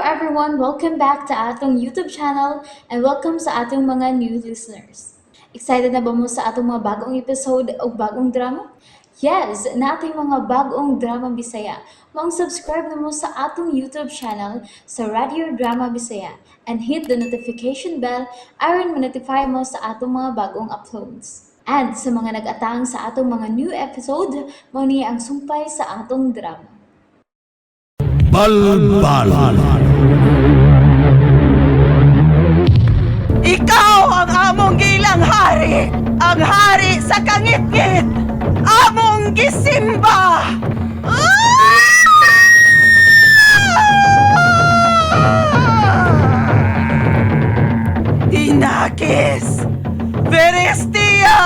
everyone! Welcome back to atong YouTube channel and welcome sa atong mga new listeners. Excited na ba mo sa atong mga bagong episode o bagong drama? Yes, nating mga bagong drama Bisaya. Maong subscribe na mo sa atong YouTube channel sa Radio Drama Bisaya and hit the notification bell aron ma-notify mo sa atong mga bagong uploads. And sa mga nag-atang sa atong mga new episode, mao ni ang sumpay sa atong drama. Balbal. Ikaw ang among gilang hari! Ang hari sa kangitngit! Among gisimba! Ah! Inakis! Verestia!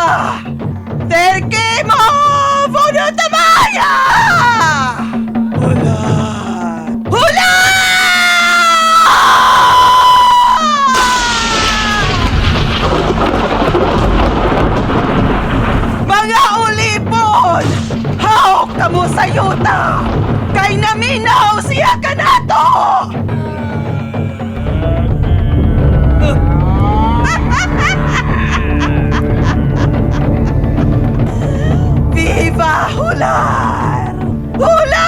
Terkimo! Vonotamaya! Hula! Hula! Mga ulipon! Haok na mo sa yuta! Kay naminaw siya kanato! Viva Hular! Hular!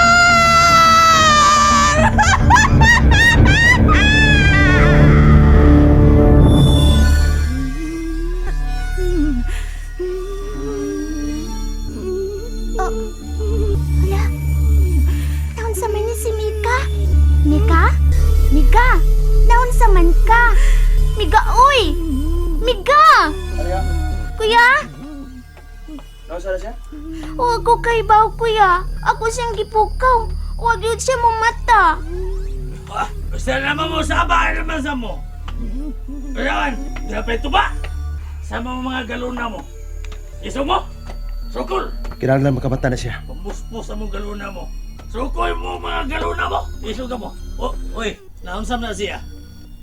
Oh, hala. Naon sa man ni si Mika? Mika? Mika! Naon sa man ka? Mika, oy! Mika! Kuya? Nausa na siya? Huwag ko kay baw, kuya. Ako siyang gipukaw. Huwag yun siya mamata. Ah, basta naman mo sa bahay naman sa mo. Kaya dapat ito ba? Sa mga galuna mo. Iso mo? Sukol! Kinahanglan makamata na siya. Pamuspos ang mong galuna mo. Sukoy mo mga galuna mo! Iso ka mo. O, oy, naunsam na siya.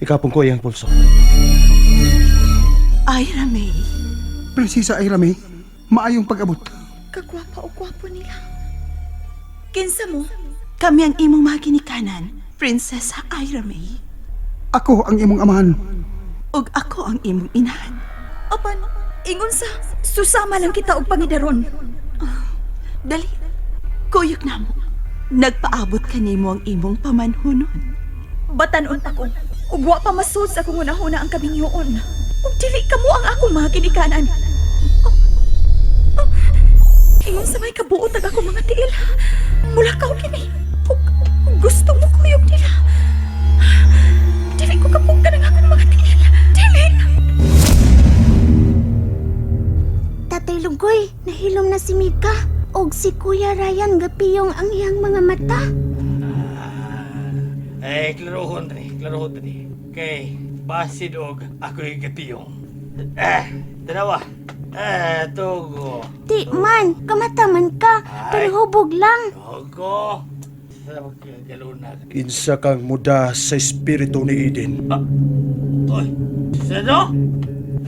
Ikapong ko iyang pulso. Ay, Ramay, Prinsesa Aira May, maayong pag-abot. Kagwapa o gwapo nila. Kinsa mo? Kami ang imong mga ginikanan, Prinsesa Ira May. Ako ang imong amahan. Ug ako ang imong inahan. Apan, ingon sa, susama lang kita og pangidaron. Ah, dali, kuyog na mo. Nagpaabot kanimo ang imong pamanhunon. Batanon ako. Ug wa pa masud sa akong hunahuna ang kabinyoon. Ug dili kamo ang akong mga ginikanan. Oh, oh, ingon sa may kabuot ang akong mga tiil. Mulakaw kini. Ug ug gusto mo kuyog nila. Dili ko kapugdan ang akong mga tiil. Dili! Tatay Lugoy, nahilom na si Mika. Og si Kuya Ryan gapiyong ang iyang mga mata. Eh, klarohon rin, klarohon rin. Kay, basid og ako'y gatiyong. Eh, dalawa. Eh, tugo. Di man, kamata man ka, pero hubog lang. Tugo. Sa mga galuna. Kinsa kang muda sa espiritu ni Eden. Oy, sino?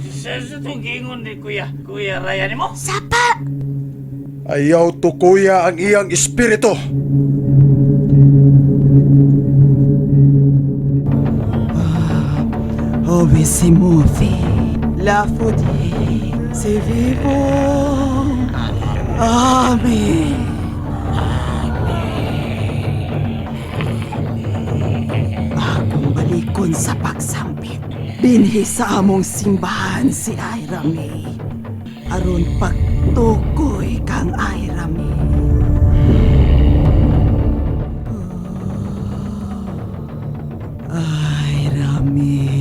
Sino itong gingon ni Kuya? Kuya Ryan mo? Sapa! Ayaw tukuya ang iyang espiritu. Ove si muove, la fodie, se vivo. Amen. Akong balikon sa pagsampit. Binhi sa among simbahan si Ira May. Aron pagtukoy kang Ira May. Ira May.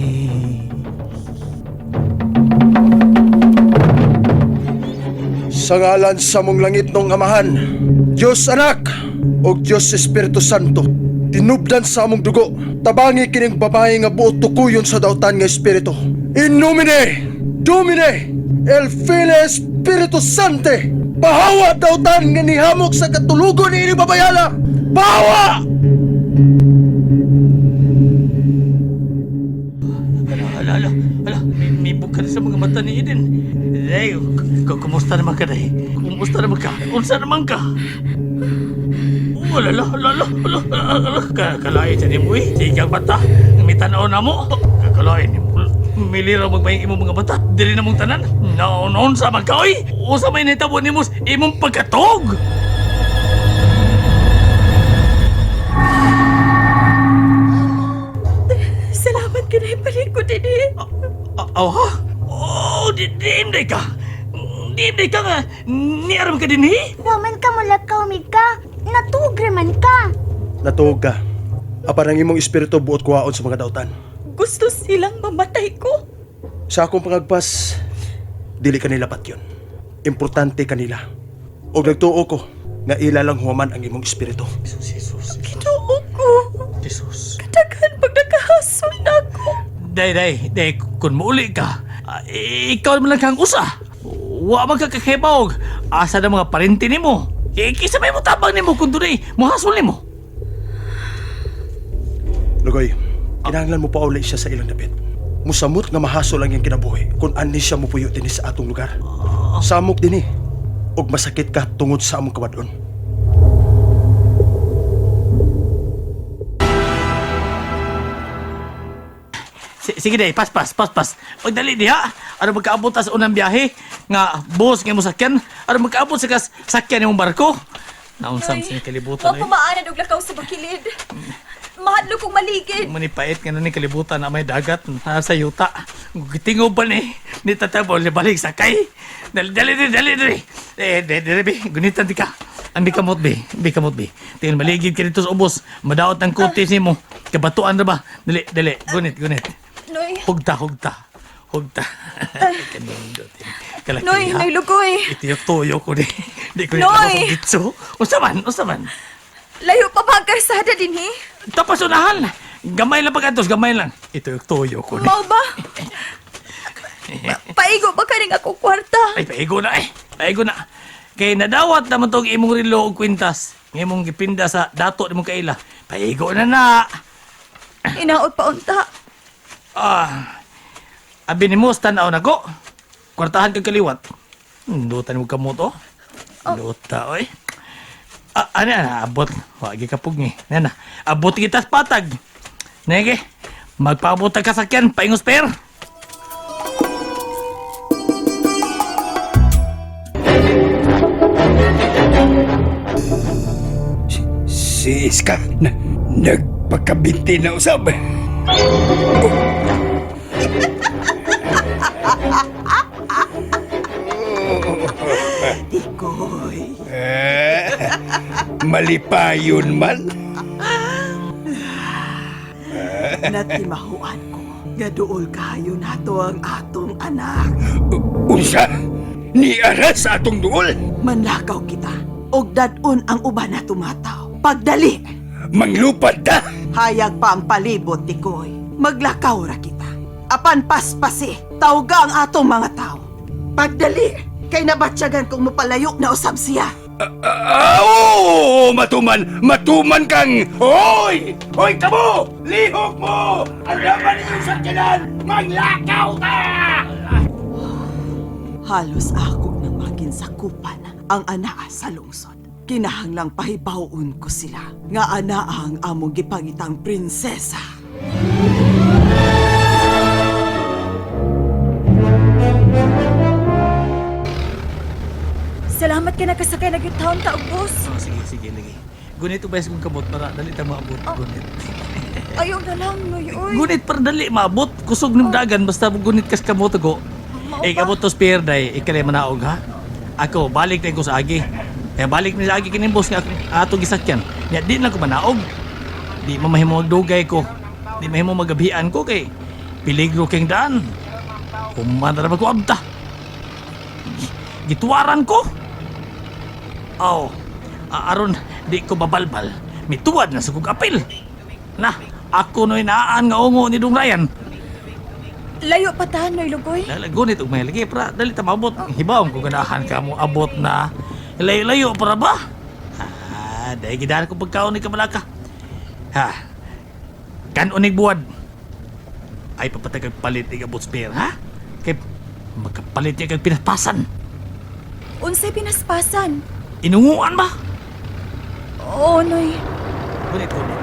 Sa ngalan sa mong langit nung amahan, Diyos Anak, o Diyos Espiritu Santo, tinubdan sa among dugo, tabangi kining babae nga buot tukuyon sa dautan nga espiritu. In nomine, Domine, El Fili Espiritu Sante, pahawa dautan nga nihamok sa katulugon ni ining babayala! Pahawa! Ala, ala, ala, ala, may buka na sa mga mata ni Eden. Day, kumusta naman ka, Day? Kumusta naman ka? Unsa naman ka? Alala, alala, alala, alala. Kalain sa nimo eh. Sige ang bata. Mitanaw na mo. Kalain nimo. Milira magbayang imong mga bata. Dili na mong tanan. Naon sa magkaoy. Usa may nahitabo nimo sa imong pagkatog. Salamat ka na ibalik ko dinhi. Aw ha? Oh, di di ka. Di di ka nga. Niaram ka din eh. Waman ka mulakaw, Mika. Natuog man ka. Natuog ka. Apan ang imong espiritu buot kuhaon sa mga dautan. Gusto silang mamatay ko. Sa akong pangagpas, dili kanila patyon. Importante kanila. Og nagtuo ko nga ila lang huwaman ang imong espiritu. Jesus, Jesus, Ginoo ko. Jesus. Kadaghan pag nakahasol na ako. Day, day, day, kung muuli ka, ikaw man lang kang usa. Wa man ka kakibawg. Asa na mga parente nimo. Kisa may mutabang nimo kung dunay muhasol nimo. Lugoy, kinahanglan mo pauli siya sa ilang dapit. Musamot nga mahasol ang iyang kinabuhi kung ani siya mupuyo dinhi sa atong lugar. Samok dinhi og masakit ka tungod sa among kawadon. Sige day, pas pas pas pas. Og dali diha. Ano magkaabot ta sa unang biyahe nga bus nga mo sakyan? Ano magkaabot sa kas sakyan imong barko? Naunsam sa kalibutan Wa eh. pa maanad og lakaw sa bakilid. Mahadlok kong maligid. Manipait nga na ni kalibutan na may dagat na sa yuta. Tingob ba ni? Ni tatabo, balik sakay. Dali, dali, dali, dali, dali. Eh, dali, dali, bi. Gunitan di ka. Ang bikamot, bi. Bikamot, bi. Tingin, maligid ka dito sa ubos. Madaot ang kutis nimo. Kabatuan na ba? Dali, dali. Gunit, gunit. Noy, Hugta, hugta. Hugta. Kanindot. Kalaki, Noy, ha? Noy Lugoy. Itiyok-tuyo ko ni. Di ko Noy! Gitso. Usaman, usaman. Layo pa ba ang karsada dinhi? Tapos unahan. Gamay lang pagkatos, gamay lang. Ito yung toyo ko. Mao ba? Paigo ba kaning ako kwarta? Ay, paigo na eh. Paigo na. Kay nadawat naman tong imong relo og kwintas. Nga imong gipinda sa dato nimong kaila. Paigo na na. Inaot pa unta. Ah. Abi nimo tanaw nako. Kwartahan kag kaliwat. Dutan mo kamot oh. Duta oy. Ah, ano na abot. Wagi kapug ni. Nana, abot kita sa patag. Nege, magpaabot ang kasakyan, paingos per. Si Iska na, nagpagkabinti na usab. Tikoy, Eh, malipayon man. natimahuan ko. Nga duol kayo nato ang atong anak. Unsa? Ni aras atong duol. Manlakaw kita. Og dadon ang uban na tumataw. Pagdali, Manglupad ta. hayag pa ang palibot, Tikoy. Maglakaw ra kita. Apan paspasi, tawga ang atong mga tao. Pagdali, kay nabatyagan kong mapalayo na usab siya. Ah, oo, matuman, matuman kang. Hoy! Hoy kamo! Lihok mo! Ang laban ninyong sakyanan! Manglakaw ta! Halos ako nang maging sakupan ang anaa sa lungsod. Kinahanglang pahibawon ko sila nga anaa ang among gipangitang prinsesa. Salamat ka nakasakay na gyud taon ta og bus. Oh, sige, sige, lagi. Gunit ubay kong kamot para dali ta maabot. Gunit. Ayaw na lang, Noy, oy. Gunit para dali maabot. Kusog ng dagan basta gunit kas kamot ako. Mao Eh, ba? kamot to spear day, ikalay manaog ha. Ako balik na ko sa agi. Kaya balik ni sa agi kining boss nga ato gisakyan. Nya di na ko manaog. Di man mahimo magdugay ko. Di mahimo magabian ko kay peligro king daan. Human na ko abta. Gituwaran ko. Aw, aron di ko babalbal. Mituwad na sa kong apil. Na, ako no'y naan nga ungo ni Dong Ryan. Layo pa ta, Noy Lugoy. Lala, gunit og may lagi pra dali ta maabot. Hibaw ko ganahan ka mo abot na layo-layo para ba? Ah, dahil gidahan ko pagkaon ni kamalaka. Ha. Kan unig buwad. Ay papatay kag palit ig abot spare ha? Kay makapalit niya kag pinaspasan. Unsay pinaspasan? Inunguan ba? Oo, Noy. Gunit, gunit.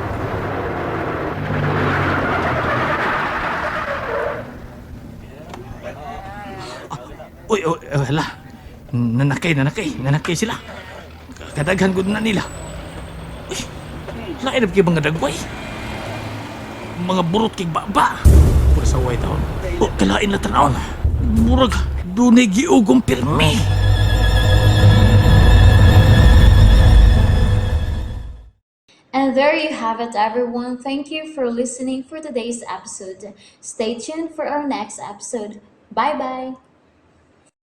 Ah, uy, uy, hala. Nanakay, nanakay. Nanakay sila. Kadaghan gud na nila. Uy, lain na kay mga dagway. Mga burot kay baba. Pura sa white town. Oh, kalain na tanawon. Murag, dunay giugong pirmi. And there you have it, everyone. Thank you for listening for today's episode. Stay tuned for our next episode. Bye bye.